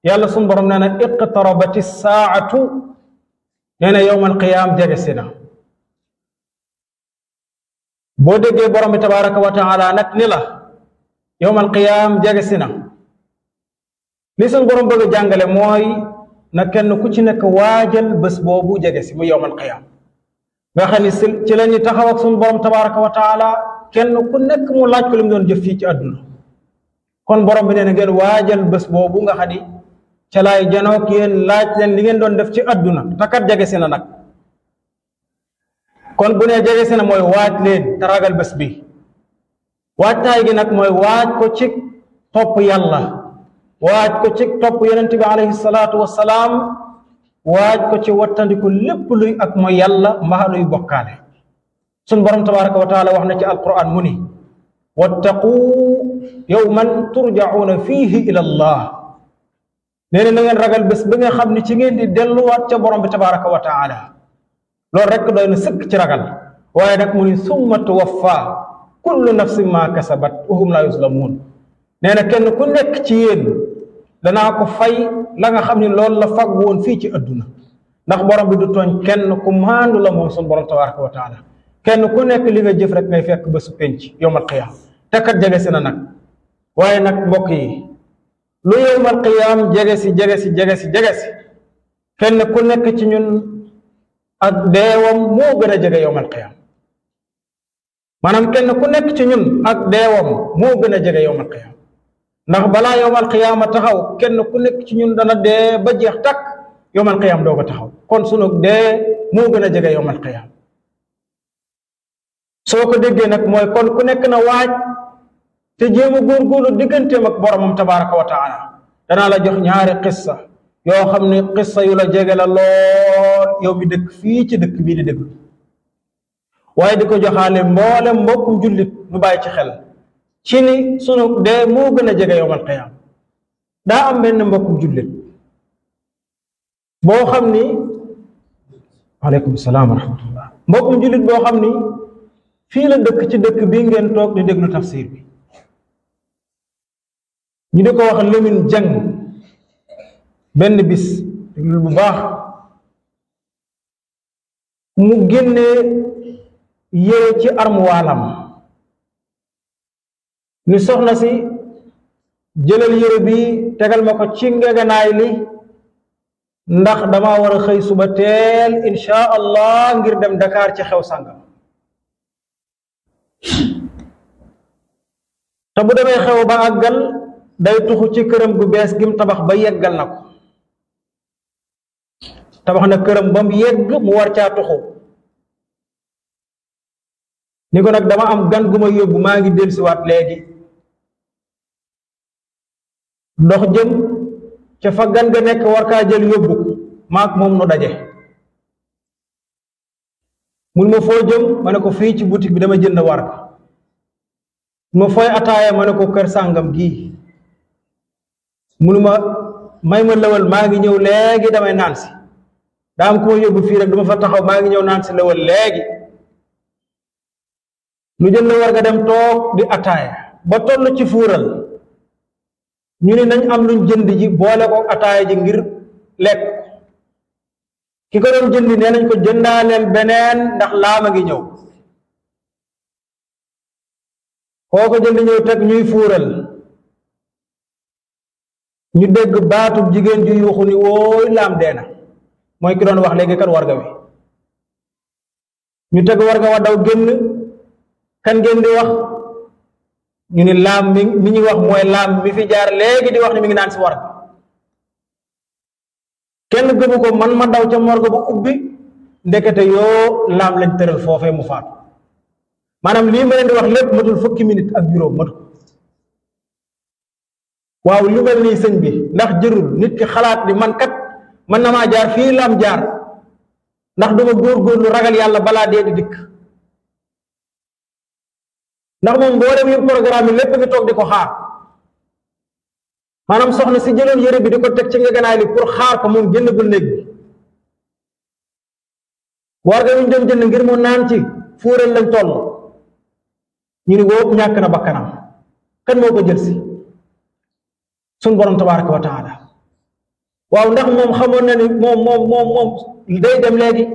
yàlla sunu borom nee na iqtarabati saa'atu nee na yawmal qiyaam jege si na boo déggee borom bi tabaraka wa taala nag ni la yawmal qiyaam jege si na li sunu borom bëgg a jàngale mooy na kenn ku ci nekk waajal bés boobu jege si mu yawmal qiyaam nga xam ni ci la ñuy taxaw ak sunu borom tabaraka wa taala kenn ku nekk mu laaj ko li mu doon jëf fii ci àdduna kon borom bi nee na ngeen waajal bés boobu nga xam ni ca laay janook yéen laaj leen li ngeen doon def ci àdduna takat jege si na nag kon bu nee jege si na mooy waaj leen te ragal bés bi waajtaay gi nag mooy waaj ko ci topp yàlla waaj ko ci topp yonent bi alayhi salaatu wassalaam waaj ko ci wattandiku lépp luy ak mooy yàlla mbaa luy bokkaale sun borom tabaraka wa taala wax na ci alquran mu ni wattaqu yawman turjauna fihi ila allah nee na ngeen ragal bés bi nga xam ni ci ngeen di delluwaat ca borom bi tabaraka wa taala loolu rek doy na sëkk ci ragal waaye nag mu ni summa tuwaffa kullu nafsin ma kasabat wa hum la yuslamuun nee na kenn ku nekk ci yéen danaa ko fay la nga xam ni loolu la fag woon fii ci adduna ndax borom bi du tooñ kenn ku maandu la moom sun borom tabaraka wa taala kenn ku nekk li nga jëf rek ngay fekk bésu penc yowmal qiyaam te kat jege si na nag waaye nag mbokk yi lu yowmal qiyaam jege si kenn ku nekk ci ñun ak deewam moo gën a jege yowmal qiyaam maanaam kenn ku nekk ci ñun ak deewam moo gën a jege yowmal qiyaam ndax balaa yowmal qiyaama taxaw kenn ku nekk ci ñun dana dee ba jeex takk yowmal qiyaam doo ko taxaw kon sunu dee moo gën a jege yowmal qiyaam soo ko déggee nag mooy kon ku nekk na waaj te jéem a góorgóorlu digganteem ak boromam tabaraka wa taala danaa la jox ñaari qissa yoo xam ne qissa yu la jege la lool yow mi dëkk fii ci dëkk bii di déglu waaye di ko joxaale mboolem mbokkum jullit nu bàyyi ci xel ci ni sunu dee moo gën a jege yowmal qiyaam daa am benn mbokkum jullit boo xam ni waaleykum salaam wa rahmatullah mbokkum jullit boo xam ni fii la dëkk ci dëkk bii ngeen toog di déglu tafsir bi ñu di ko wax Lamine Jang benn bis déglu bu baax mu génnee yére ci armuwaalam ni soxna si jëlal yére bi tegal ma ko ci ngeganaay li ndax dama war a xëy suba teel insha allah ngir dem Dakar ci xew sàngam te bu demee xew ba àggal day tuxu ci këram gu bees gim tabax ba yeggal na ko tabax na këram ba mu yegg mu war caa tuxu ni ko nag dama am gan gu ma yóbbu maa ngi dellusiwaat léegi dox jëm ca fa gan ga nekk war kaa jël yóbbu ko maak moom nu daje mun ma foo jëm ma ne ko fii ci boutique bi dama jënd war ka ma fooy ataaya ma ne ko kër sàngam gii munu ma may ma lëwal maa ngi ñëw léegi damay naan si daa am ku ma yóbbu fii rek duma fa taxaw maa ngi ñëw naan si lëwal léegi lu jënd war nga dem toog di ataaya ba toll ci fuural ñu ni nañ am luñ jënd ji boole ko ataaya ji ngir lekk ki ko doon jëndi nee nañ ko jëndaaleel beneen ndax laama ngi ñëw koo ko jënd ñëw teg ñuy fuural ñu dégg baatub jigéen ju yuuxu ni wooy laam deena mooy ki doon wax léegi kat warga wi ñu teg warga wa daw génn kan ngeen di wax ñu ni laam mi ñuy wax mooy laam mi fi jaar léegi di wax ni mi ngi naan si warga kenn gëmu ko man ma daw ca morgo ba ubbi ndekete yoo laam lañ tëral foofee mu faatu maanaam lii ma leen di wax lépp matul fukki minute ak juróom matu waaw lu mel nii sëñ bi ndax jërul nit ki xalaat ni man kat man na maa jaar fii laam jaar ndax duma góorgóorlu ragal yàlla balaa dee di dikk ndax moom mboolem yi programme yi lépp ngi toog di ko xaar maanaam soxna si jëloon yére bi di ko teg ci ngeganaay li pour xaar ko moom génnagul néeg bi war nga ñu dem jënd ngir mu naan ci fuural lañ toll ñu ni woo ñàkk na bakkanam kan moo ko jël si sun borom tabaraka wa taala waaw ndax moom xamoon na ni moom day dem léegi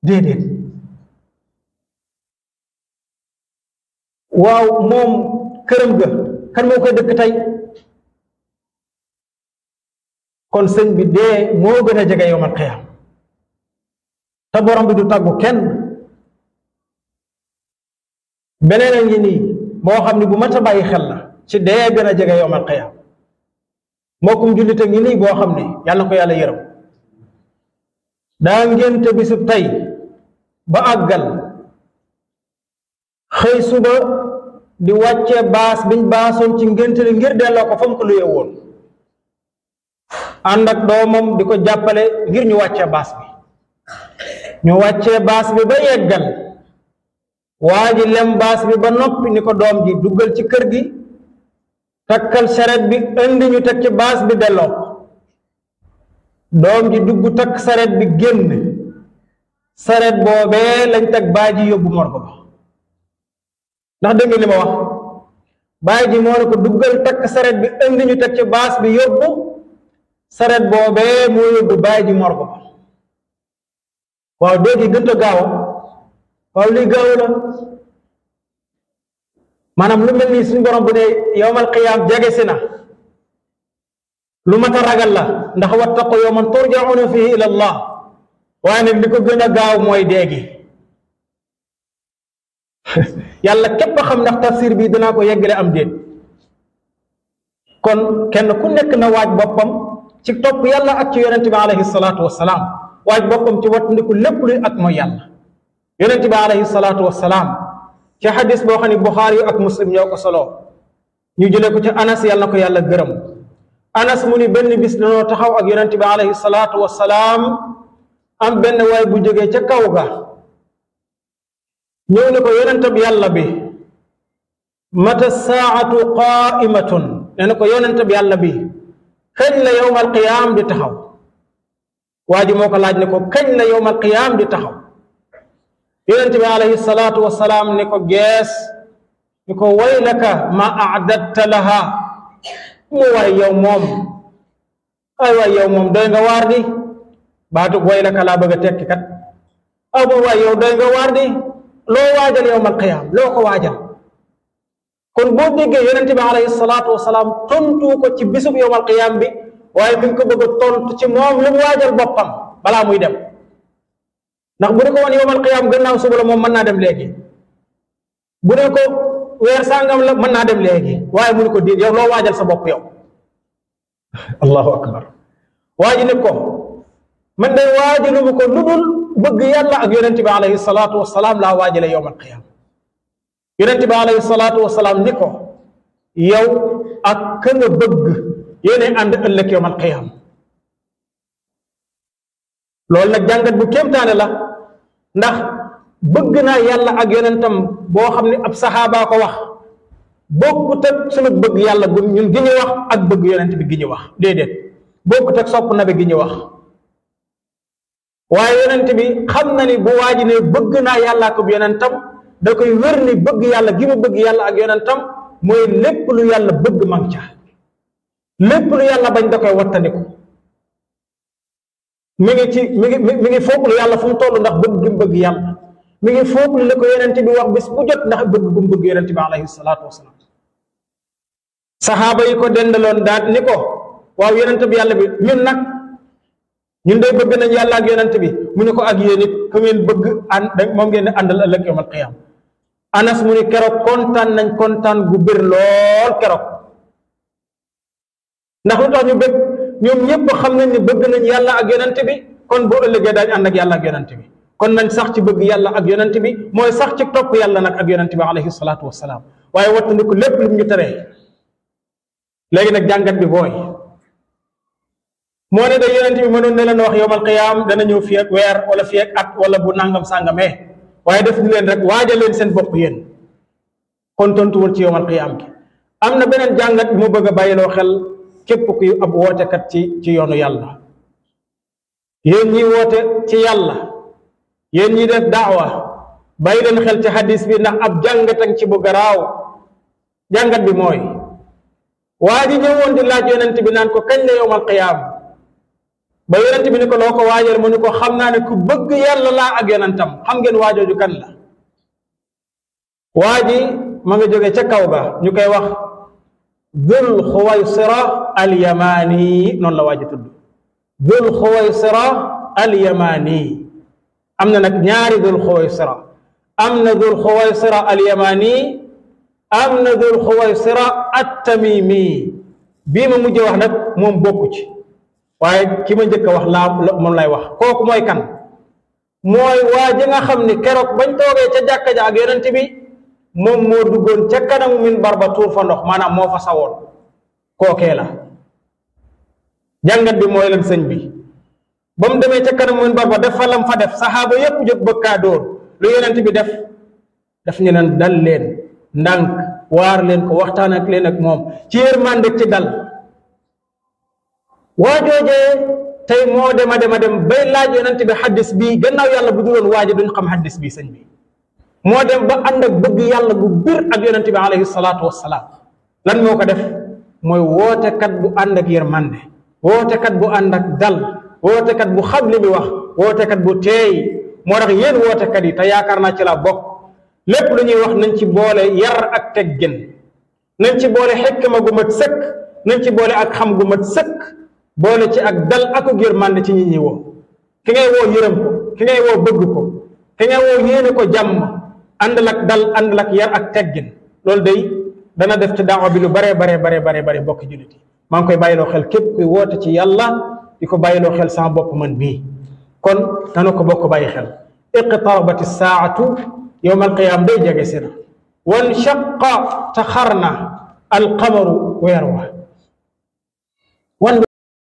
déedéet waaw moom këram ga kan moo koy dëkk tey kon sëñ bi dee moo gën a jege yowmal qiyaam te borom bi du tàggu kenn beneen a ngi nii moo xam ne bu mat a bàyyi xel la ci dee gën a jege yowmal qiyaam mbokkum jullit a ngi nii boo xam ne yàlla na ko yàlla yërëm daa ngénte bisub tey ba àggal xëy suba di wàccee baas biñ baasoon ci ngénte li ngir delloo ko fa mu ko luye woon ànd ak doomam di ko jàppale ngir ñu wàccee baas bi ñu wàccee baas bi ba yeggal waa ji lem baas bi ba noppi ni ko doom ji duggal ci kër gi takkal saret bi indi ñu teg ci baas bi delloo ko doom ji dugg takk saret bi génn saret boobee lañ teg baay ji yóbbu morgo ba ndax dégg nga li ma wax baay ji moo ne ko duggal takk saret bi indi ñu teg ci baas bi yóbbu saret boobee moo yóbbu baay ji morgo ba waaw dégg gënta gaaw waaw lii gaaw la maanaam lu mel nii suñu borom bu ne yowmal qiyaam jege si na lu mat a ragal la ndax wattaqu yawman turjauna fihi ila allah waaye nag li ko gën a gaaw mooy déegi yàlla képp xam ndax tafsir bi dinaa ko yeggale am déet kon kenn ku nekk na waaj boppam ci topp yàlla ak ci yonente bi alayhi salaatu wassalaam waaj boppam ci wattandiku lépp luy ak mooy yàlla yonente bi alayhi salaatu wassalaam ci xadis boo xam ne Buxaari ak Muslim ñoo ko solo ñu jëlee ko ci Anas yàlla na ko yàlla gërëm Anas mu ni benn bis dañoo taxaw ak yonent bi alayhi salaatu wassalaam am benn waay bu jógee ca kaw ga ñëw ne ko yonent bi yàlla bi mata saatu qaimatun nee na ko yonent bi yàlla bi kañ la yowmal qiyaam di taxaw waa ji moo ko laaj ne ko kañ la yowmal qiyaam di taxaw yonent bi alayhi salaatu wassalaam ne ko gees ni ko waylaka ma a'dadta laha mu waay yow moom ay waay yow moom doy nga waar di baatug waylaka laa bëgg a tekki kat aw mu waay yow doy nga waar di loo waajal yowmal qiyaam loo ko waajal kon boo déggee yonent bi alayhi salaatu wassalaam tontu ko ci bisub yowmal qiyaam bi waaye mi ngi ko bëgg a tontu ci moom lu mu waajal boppam balaa muy dem ndax bu ne ko woon yowmal qiyaam gannaaw suba la moom mën naa dem léegi bu ne ko weer sàngam la mën naa dem léegi waaye mu ne ko déet yow loo waajal sa bopp yow allahu akbar waa ji ne ko man day waajaluma ko lu dul bëgg yàlla ak yonente bi alayhi salaatu wassalaam laa waajale yowmal qiyaam yonente bi alayhi salaatu wassalaam ni ko yow ak ka nga bëgg yéene ànd ëllëg yowmal qiyaam loolu nag jàngat bu kéemtaane la ndax bëgg naa yàlla ak yonentam boo xam ne ab saxaabaa ko wax bokkut ak sunu bëgg yàlla gu ñun gi ñu wax ak bëgg yonent bi gi ñu wax déedéet bokkut ak sopp nabi gi ñu wax waaye yonent bi xam na ni bu waaji ne bëgg naa yàlla ak yonentam da koy wér ni bëgg yàlla gi mu bëgg yàlla ak yonentam mooy lépp lu yàlla bëgg mang ca lépp lu yàlla bañ da koy wattandiku mi ngi foog lu yàlla fu mu toll ndax bëgg gi mu bëgg yàlla mi ngi foog lu la ko yonent bi wax bis bu jot ndax bëgg gu mu bëgg yonent bi alayhi salaatu wasalaam saxaaba yi ko dendaloon daal ni ko waaw yonent bi yàlla bi ñun nag ñun day bëgg nañ yàlla ak yonent bi mu ne ko ak yéen it ku ngeen bëgg moom ngeen di àndal ëllëg yawmal qiyaam Anas mu ni keroog kontaan nañ kontaan gu bir lool keroog ndax lu tax ñu bëgg ñoom ñëpp xam nañ ni bëgg nañ yàlla ak yonent bi kon boo ëllëgee daañu ànd ak yàlla ak yonent bi kon nañ sax ci bëgg yàlla ak yonent bi mooy sax ci topp yàlla nag ak yonent bi alayhi salaatu wassalaam waaye wattandiku lépp lu ñu teree léegi nag jàngat bi booy moo ne da yonent bi mënoon ne leen wax yowmal qiyaam dana ñëw fii ak weer wala fii ak at wala bu nangam sàngamee waaye def ni leen rek waajal leen seen bopp yéen kon tontuwul ci yowmal qiyaam gi am na beneen jàngat bi mu bëgg a bàyyiloo xel képp kuy ab wootekat ci yoonu yàlla yéen ñi woote ci yàlla yéen ñi def daawa bàyyi leen xel ci hadis bi ndax ab jàngat ak ci bu garaaw jàngat bi mooy waa ji ñëwoon di laaj yonent bi naan ko kañ la yowmal qiyaam ba yonent bi ni ko loo ko waajal mu ni ko xam naa ne ku bëgg yàlla laa ak yonentam. xam ngeen waajooju kan la? waa ji ma nga jóge ca kaw ga ñu koy wax Dul Xuwaysira al-Yamani, noonu la waa ji tudd, Dul Xuwaysira al-Yamani. am na nag ñaari Dul Xuwaysira, am na Dul Xuwaysira al-Yamani, am na Dul Xuwaysira at-Tamimi. bii ma mujj wax nag moom bokku ci, waaye ki ma njëkk a wax moom lay wax. kooku mooy kan? mooy waa ji nga xam ni keroog bañ toogee ca jàkka ja ak yonent bi moom moo duggoon ca kanamu minbar ba tuur fa ndox, maanaam moo fa sawoon. kookee la. jàngat bi mooy lan sëñ bi? ba mu demee ca kanamu minbar ba def fa lam fa def, saxaaba yépp jóg bëgg kaa dóor. lu yonent bi def ñu leen dal leen ndànk, waar leen ko, waxtaan ak leen ak moom ci yërmande ci dal. waa joojee tey moo dem bay laaj yonent bi xaddis bi, gannaaw yàlla bu duloon waaji duñ xam xaddis bi sëñ bi. moo dem ba ànd ak bëgg yàlla bu bir ak yonent bi alayhi salaatu wassalaam. lan moo ko def? mooy wootekat bu ànd ak yërmande, wootekat bu ànd ak dal, wootekat bu xam li muy wax, wootekat bu teey. moo tax yéen wootekat yi te yaakaar naa ci la bokk, lépp lu ñuy wax nañ ci boole yar ak teggin, nañ ci boole xikma gu mat sëkk, nañ ci boole ak xam gu mat sëkk, boole ci ak dal ak yërmande ci nit ñi woo. ki ngay woo yërëm ko, ki ngay woo bëgg ko, ki ngay woo yéene ko jàmm, àndal ak dal, àndal ak yar ak teggin. loolu day dana def ci daawa bi lu bare bokk jullit yi. maa ngi koy bàyyiloo xel képp kuy woote ci yàlla, di ko bàyyiloo xel sama bopp man bii. kon dana ko bokk bàyyi xel. iqtarabati saatu, yowma alqiyaam day jege si na. wan shaqa, te xar na alqamaru weer wa.